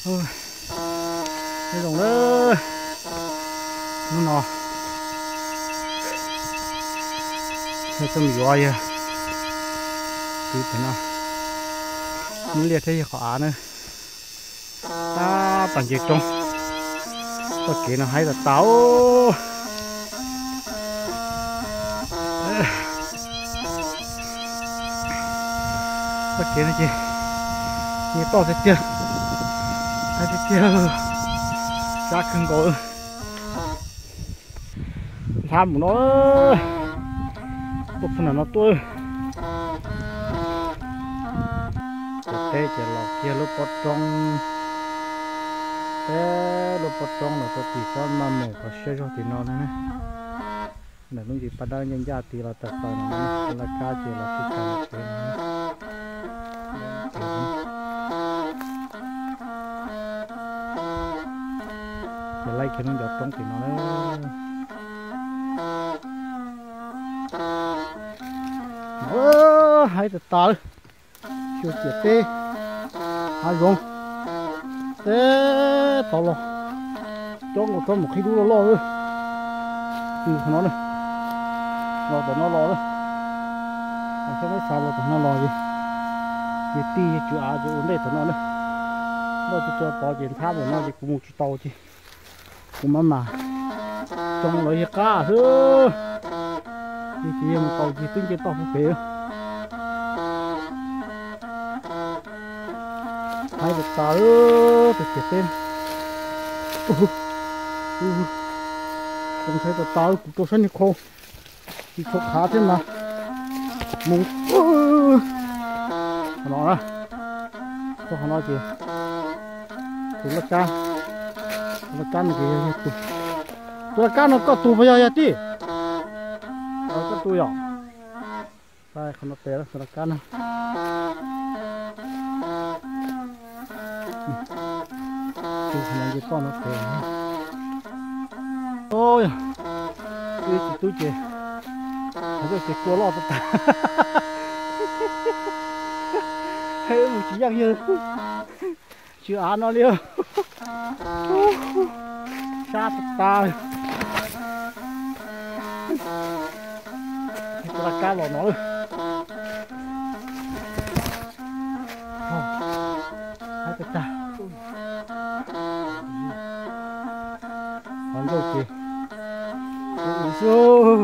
Nyob zoo na, hnub no yog tuaj mus yuav yawg kwv pem no, muab liaj thiab yawg qhov av na, tab tom nce roob, txoj kev no haib tas tas. Txoj kev no ces nce toj tiag tiag, haib tiag tiag, sab kawg nkaus. Nthab mus no, tuaj pug nram no tuaj. Cov teb ces los kiag lub pob roob, teb lub pob roob los rau tim tsob maj mus qhov siab zog tim no na. Ntawm lub ntsis paj dawb ncaj ncaj tid los tawm plaws no, laj kab ces los tsis tau pem no. Ces laij kiag lub ncov roob tim no na. Haib tas tas, xyuas ciam teb hav zoov, teb tod los, cov nkaus tsob mus qhib dub loj loj. Qhov no na, los tom no los na, xyov meb xav los tom no los, yog tij yog tswv av ces ua ntej tom no na. Loj tsuag tsuag tod ces nthab mus no ces kuv mus tsis tau ces kuv mam mam coj lawv yawg qab xwb. Ces yawg mus tau ces twb nce toj puag pem. Haib tas tas, tus ciam teb. Tus ntxhais tas tas, kuv rau sab niag khau tsis tshua qhav thiab mas. Mus qhov no, qhov no ces tus laj kab, tus laj kab no ces yog yawg tus. Tus laj kab no koj tus puas yog yawg tij? Koj tus yom. Qhov no tes tus laj kab no. Tus no ces toj no tes. Yog ib txiv tub ces, hais tias ces kua loj tas tas, mus tsis yeej yawg. Tswv av no li, sab tas tas. Tus laj kab los no lawm. Haib tas tas. Qhov ncauj ces ub xwb.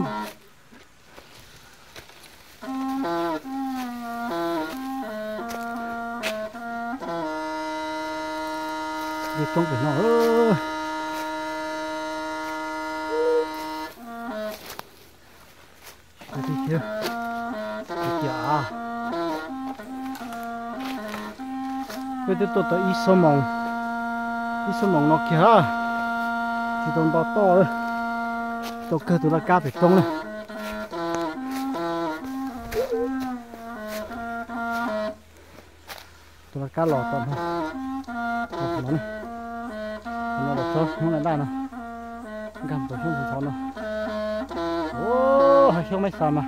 Ncig roob pem no. Cia av, peb twb tuaj tau ib xuab moos, ib xuab moos no kiag, tsis tau nto toj, tau kawg tus laj kab pem roob na. Tus laj kab los txog no, qhov no, qhov no los txog Hmoob Naj Daj no, nkag mus rau Hmoob Naj Daj no. Ua, hav xyoob meb xav mas,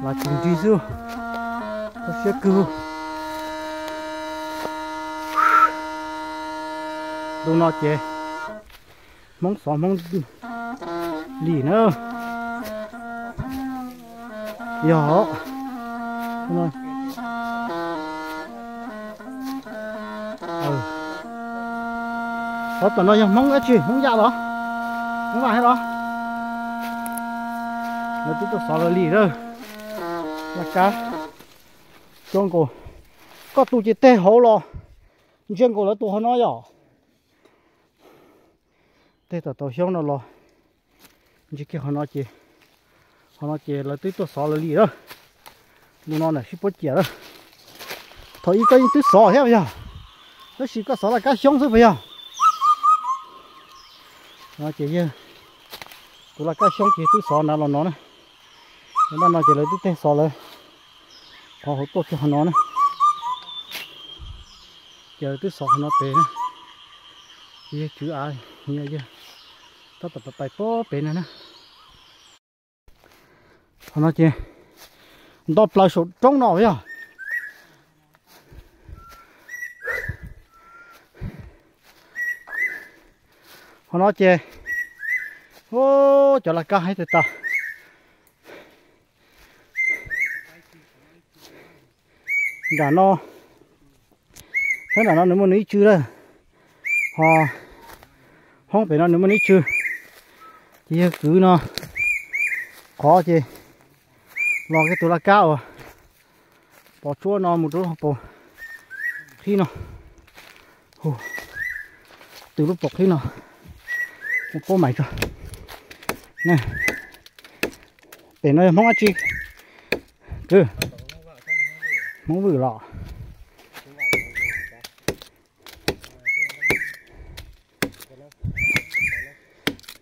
los tsis nrig xwb, txog siab kawg. Ntu no ces Hmoob xov Hmoob lim na. Yog, xov tom no yog Hmoob dab tsi, Hmoob Yaj los? Hmoob Vaj thiab los? Lawv twb tuaj xov lawv li lawm. Laj kab, coob nkaus. Koj tus ces teg hauv los, ntsia nkaus lawv tus hauv no yom. Teg tom tau xyoob no los, ntsia kiag qhov no ces, qhov no ces lawv twb tuaj xov lawv li lawm. Ntu no na sib puab ciam lawm. Thaum ub koj yeej twb xov thiab puas yog? Tab sis koj xov laj kab xyoob xwb puas yog? No ces yawg, tus laj kab xyoob ces twb xov nrad los no na. Npaj no ces lawv twb teg xov lawv qhov hauv tuaj kiag qhov no na. Ces lawv twb xov qhov no pem na. Ces yawg tswv av, yawg tab tom pais pais puag pem no na. Qhov no ces nto plaws saum roob no yog. Qhov no ces, cov laj kab haib tas tas. Nram no, sab nram no nws muaj nws ib tsw lawm, ho hoob pem no nws muaj nws ib tsw. Ces yog kwv no qhov ces los kiag tus laj kab uas pov tsuab no mus rau lub hauv paus qhib no, hu, tus lub paus qhib no, mus paub mais tso. Pem no yog Hmoob dab tsi? Kwv, Hmoob Vwj los?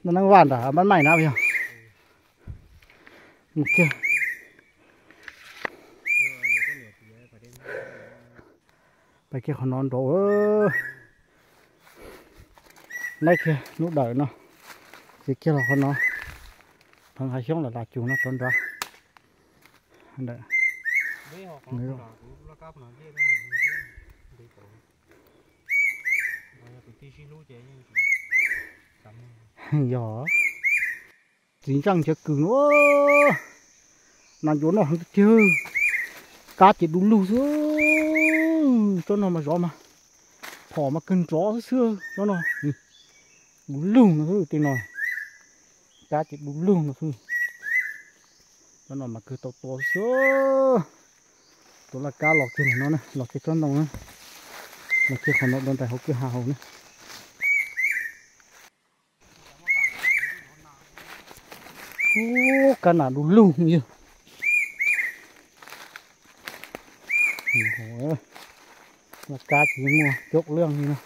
Noj neeb vaj nram npab maij na yog. Mus kiag, pais kiag qhov no nraud, laib kiag lub dawm no, ces kiag los qhov no, pheev hav xyoob los las cus no rov nrad. Yog txiv ntsaj ncaws kws no, nas ncuav noj heev tiag tiag. Kab ces du lug xwb, tsob no mas zov mas phom mas kawg nrov xwb xwb tsob no. Du lug no xwb tej no, kab ces du lug no xwb. Tsob no mas kawg tau tua xwb. Tus laj kab los kiag no, los kiag tsob ntoo na, los kiag qhov no rau ntais hauv kwj ha hauv na. Ub, kab nas du lug yog. Laj kab tsis muaj coob leej li no.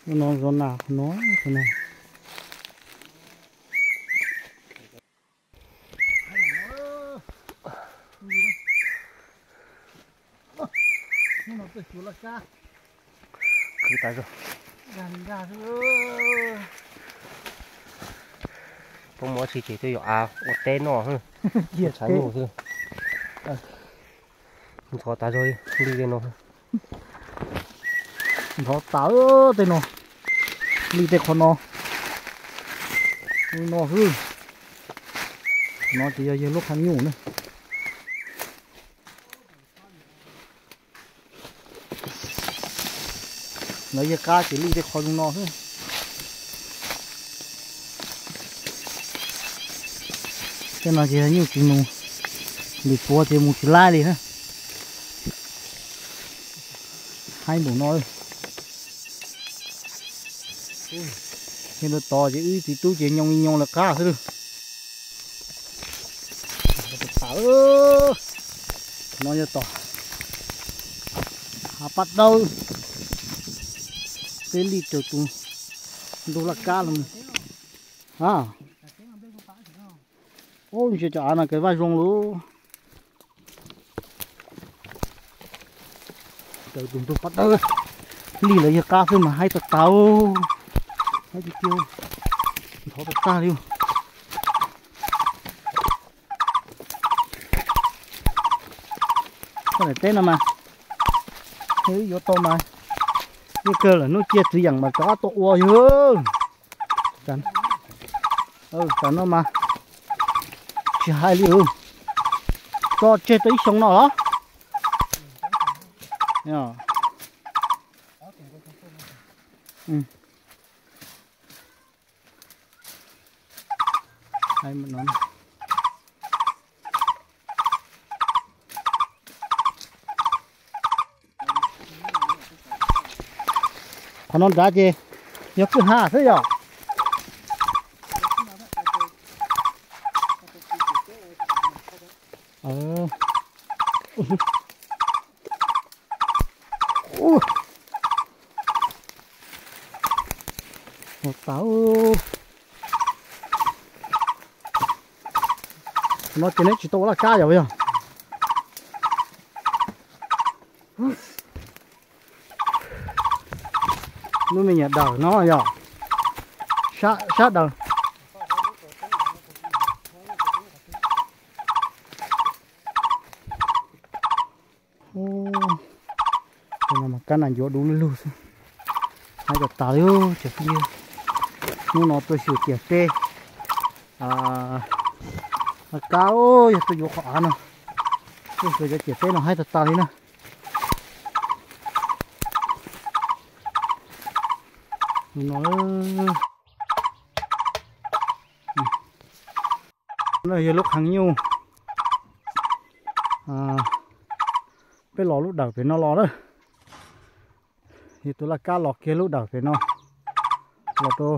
Ub, no zov nas qhov no, qhov no. Hnub no tuaj xyuas laj kab. Khwv tas zog. Nkag li nkag xwb. Poob mov tsis ces twb yuav av ua teb noj, cia tshav nyuj xwb. Ntxhov tas zog li tej no. Ntxhov tas tej no, li tej qhov no. Li no xwb. No ces yog yawg lub qhov nyuj na. Lawv yawg qab ces li tej qhov zoo no xwb. Tej no ces yog nyuj tsis mus, lwm puav ces mus tsis laib li na. Haib npaum no. Nyob rau tod ces wb txiv tub ces nyoo li nyoo lawv qab xwb lawm. No yog tom hav paj dawb, peb li raws tus ntug laj kab los. A, ub, ntsia cov av no kev vaj zoo lawm. Raws tus ntug paj dawb, li lawv yawg qab xwb mas haib tas tas, haib tiag tiag, ntxhov tas tas li. Koj daim teb no mas, yuav tau mas, yeej kawg lawm hnub cia txwv yeem mas rov qab tuaj ua yog. Tam no mas tsis hais li, tso tseg tau ib xyoo no os. Qhov no nrad ces yog kwj ha xwb yom. Ua tas, no ces neb tsis tau ua laj kab yom, yog. Lub me nyuam dawm no yog sab dawm. Kab nas ncuav dub lug lug xwb. Haib tas tas li cov phooj ywg. Hnub no tuaj xyuas ciam teb. Kab, yog tuaj yuav qhov av no. Tuaj xyuas cov ciam teb no haib tas tas li na. No, no yog lub qhov nyuj. Peb los lub dawm pem no los na. Yog tus laj kab los kiag lub dawm pem no, los rau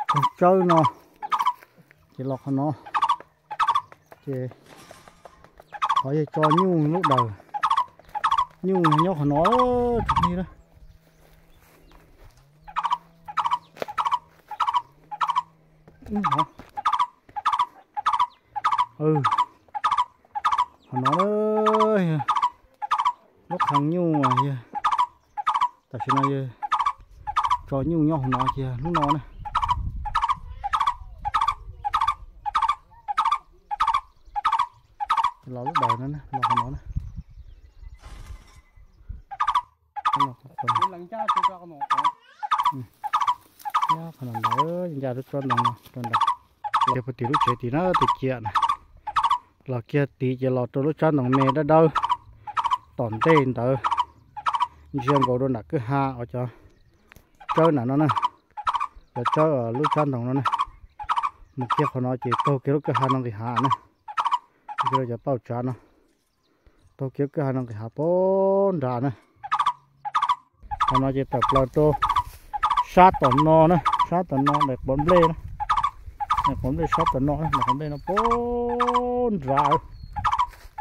koog tsawb no, ces los qhov no, ces qhov yog tso nyuj lub dawm, nyuj nyob qhov no, tus phooj ywg na. Qhov no lub qhov nyuj, tam sim no yog tso nyuj nyob hauv no kiag lub no na. Los lub dawm no, los qhov no na. Qhov no ntag, ncaj lub tsob ntoo no rau nram, los kiag puag tim lub tsev tim na tus ciam na, los kiag tid ces los rau lub tsab ntoo me dawb dawb tom ntej ntawd, ntsia nkaus rau nram kwj ha uas cov tsawb nram no na, cov tsawb lub tsab ntoo no na. Mus kiag qhov no ces taug kiag lub kwj ha no nqis hav na, ntsia rau cov pauj tsav no, taug kiag lub kwj ha no nqis hav pem nrad na. Qhov no ces tawm plaws rau sab tom no na, sab tom no daim quav nplej na, daim quav nplej sab tom no, daim quav nplej no pem nrad.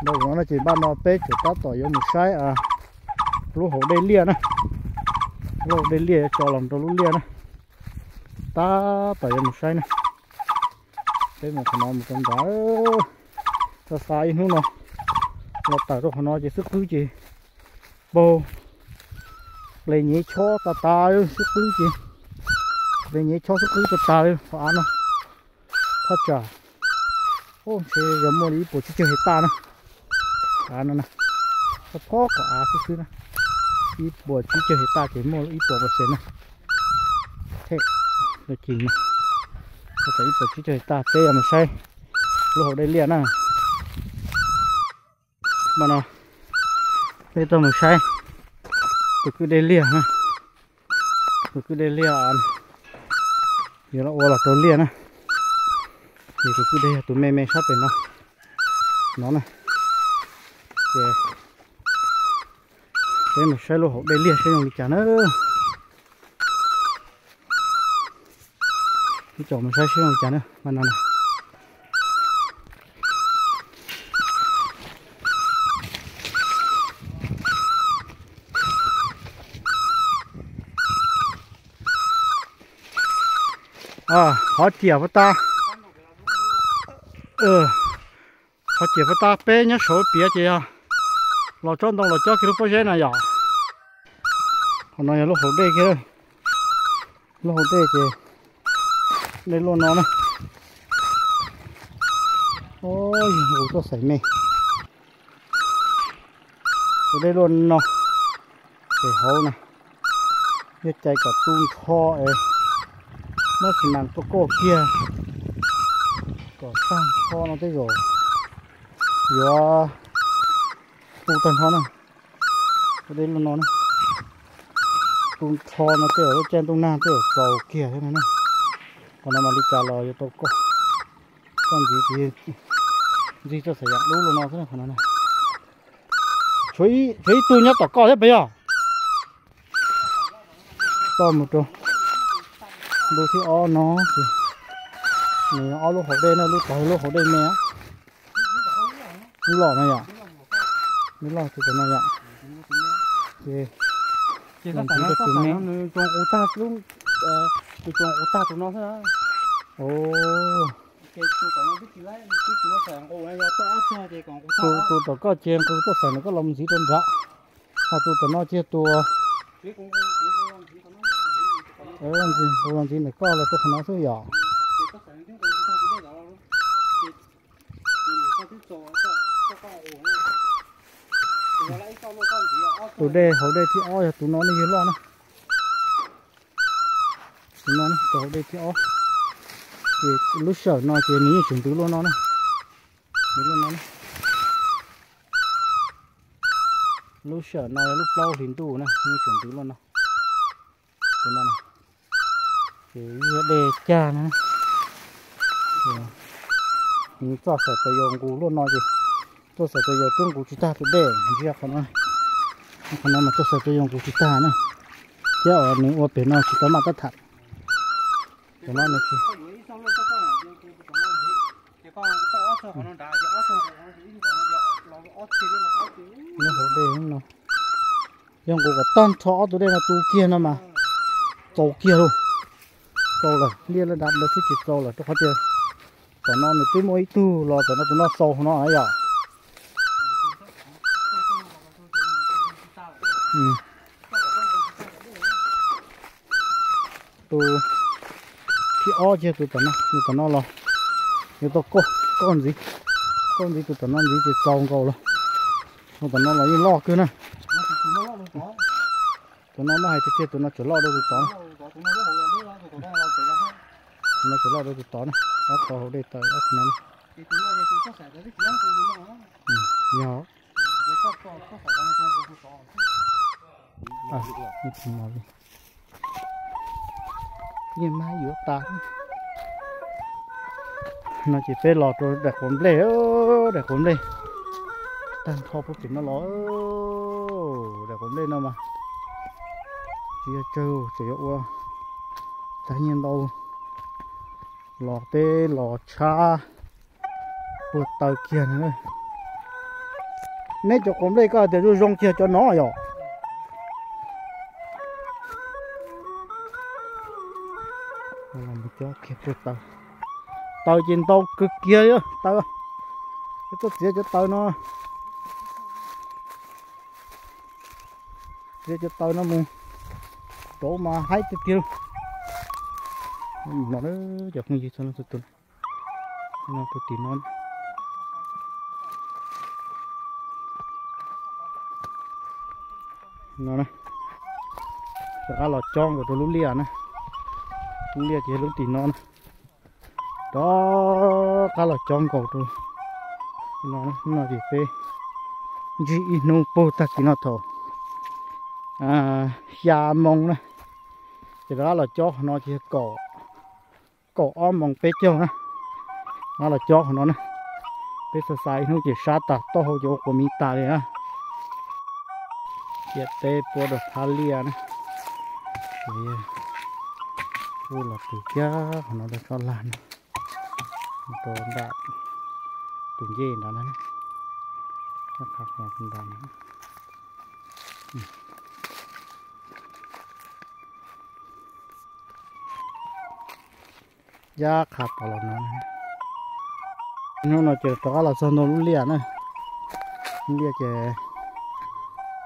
Ntawm no ces npaj no peb tseem tab tom yuav mus saib lub hauv dej liaj na, lub hauv dej liaj yuav tso los rau lub liaj na, tab tom yuav mus saib na. Peb mus qhov no mus rau nrad, xa xa ib hnub no los tawm rau qhov no ces xub qwb ces paug, ple nyev chob tas tas xub qwb ces, ple nyev chob xub qwb tas tas li qhov av no. Thaj tsam, ntshe yog muaj li ib puas tsib caug hais tas na, av no na, thaj thoj qhov av xwb xwb na, ib puas tsib caug hais tas ces muaj ib puas percent na. Thej, ib puas tsib caug hais tas peb yuav mus saib lub hauv dej liaj na. Mas no peb tuaj mus saib tus kwj dej liaj na, tus kwj dej liaj yuav los ua los rau liaj na. Ces tus kwj dej yog tus me me sab pem no, no na. Ces peb mus saib lub hauv dej liaj saib zoo li cas na. Peb mus saib saib zoo li cas na, mas no na. Qhov ciam puag ta, qhov ciam puag ta peb nyob saud piav ces yog los tsob ntoo los cob kiag lub pob zeb na yom. Qhov no yog lub hauv dej kiag, lub hauv dej ces dej luaj no na. Yog nqus tuaj xaim me, tus dej luaj no, ces hauv na, yog cais kom tu nrho es muab xi mas tuaj kauj kiag kom tag nrho no tej zaum yuav tu tag nrho na. Tus dej luaj no na, tu nrho no tej zaum lub caij ntuj nag tej zaum txaus kiag thiab no na. Qhov no mas li cas los yuav tau kauj, kauj ntxiv, ntxiv txoj xaim yam dub luaj no xwb qhov no na. Tshuav ib tug nyob tom koj thiab peb yog. Toj mus rau lub thib ob no ces nws ob lub hauv dej na, lub tod lub hauv dej me, lub loj no yom, lub loj tus tom no yom. Ces tus me, tus tod qus tag tus no xwb. Tus tom koj ces nqus tuaj xaim ntawm koj los mus ntxiv rau nrad, ho tus tom no ces tus, nqus los ntxiv ntawm koj los rau qhov no xwb yom. Tus dej hauv dej thib ob yog tus no ne, yawg loj na. Tus no, tus hauv dej thib ob. Ces lub sij hawm no ces nws yeej tseem ntws luaj no na. Ntws luaj no na. Lub sij hawm no yog lub plaub hlis ntuj na, yeej tseem ntws luaj no. Tus no, ces yog dej cag na. Nws txoj xaim tau yau nqus luaj no ces, txoj xaim tau yau twb nqus tsis tag tus dej, ntsia qhov no. Qhov no mas txoj xaim tau yau nqus tsis tag na. Thiab nws ua pem no tsis tau maj tab tham. Pem no nws tsis Lub hauv dej no, yog nqus kom tag nrho ob tug dej no tu kiag no mas txaus kiag lauj. Txaus lawm, liaj laj dav ntawd xwb ces txaus lawm rau qhov tias tom no nws twb muaj ib tug los tom no tus no xaus no yom. Tus thib ob ces tus tom no, tus tom no los yuav tau kauj ntxiv, kauj ntxiv tus tom no ntxiv ces txaus nkaus lawm. Tus tom no los yeej loj kawg na. Tus no muab hais tiag tiag tus no tseem loj dua tus tod. Tus no tseem loj dua tus tod na. Ob qho hauv dej tawm ob qho no na. Yog. Yeej mag yuav tas. No ces peb los rau daim quav nplej, daim quav nplej tag nrho puag pem no los. Daim quav nplej no mas tsis yog tsawg, tseem yuav ua tag nyiaj ntau. Los peb los tshab puag taw kiag no. Neb cov quav nplej koj tias zoo zoo kiag cov no yom. Taw ces ntau kawg kiag taw. Peb tuaj txiav cov taw no, txiav cov taw no mus rauv mas haib tiag tiag. No cov phooj ywg txhua leej txhua tus, no puag tim no. No, rov qab los cob nkaus rau lub liaj na. Lub liaj ces lub tim no na. Rov qab los cob nkaus rau no, no ces peb ntsib ib hnub puag tag kis no thaum xya moo na, ces rov qab los cob qhov no ces kaum, kaum ob moo peb caug na. Rov qab los cob qhov no na. Peb xa xa ib hnub ces sab tas taub hau ces ua quas miv tas li na. Ciam teb puab rau thab liaj na. Kuj los tws kiag qhov no rau tsob lag no, rau nram tus ncej ntawd na. Nram no. Yab qha pom los no. Hnub no ces rov qab los txog ntua lub liaj na. Lub liaj ces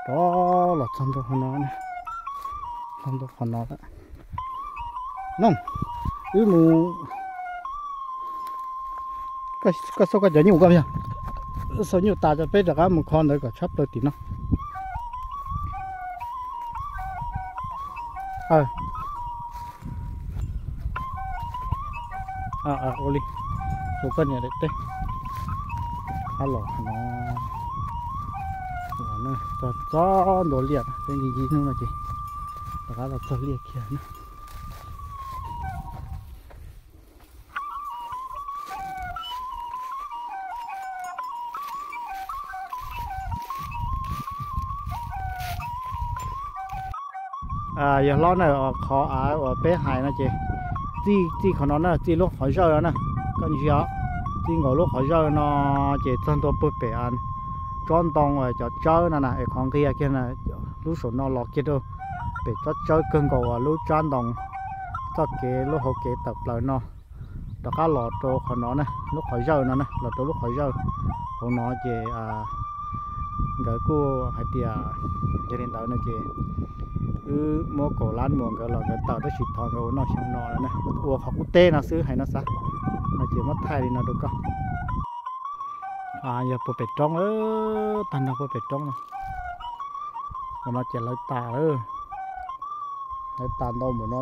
rov los txog ntua qhov no, txog ntua qhov no lawm. No, wb mus, koj xauj koj cov nyuj koj yog, xauj nyuj tas ces peb rov qab mus kho ntawd kom tshab plaws tim no. Ua li, tus koj niam daim teb, qab los no, los txog txog ntua liaj, peb nce nce hnub no ces rov qab los txog liaj kiag na. Yog hlob na, qhov av uas peb hais no ces txij, txij qhov no na, txij lub qhov zawj no na, koj ntsia, txij nkaus lub qhov zawj no ces txog ntua puag pem tsob ntoo cov tsawb no na, es qhov nqia kiag na, lub saum no los kiag rau pem tsob tsawb kawg nkaus lub tsab ntoo, txoj kev lub hauv kev tawm plaws no, rov qab los rau qhov no na, lub qhov zawj no na, los rau lub qhov zawj hauv no ces nkawd kuj hais tias yog li ntawd no ces wb muab kaum lab muas nkawd los nkawd tawm tab sis thov nkawd ua noj xyoo no na, ua qhov qub teb no xwb hais no xav, no ces muab thaij li no rau koj. Yog puag pem roob, tag nrho puag pem roob no. No ces lawv tas lawm, lawv tas ntau npaum no.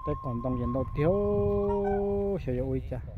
Tej qos ntoo ces ntau tiag, xyov yuav ua li cas.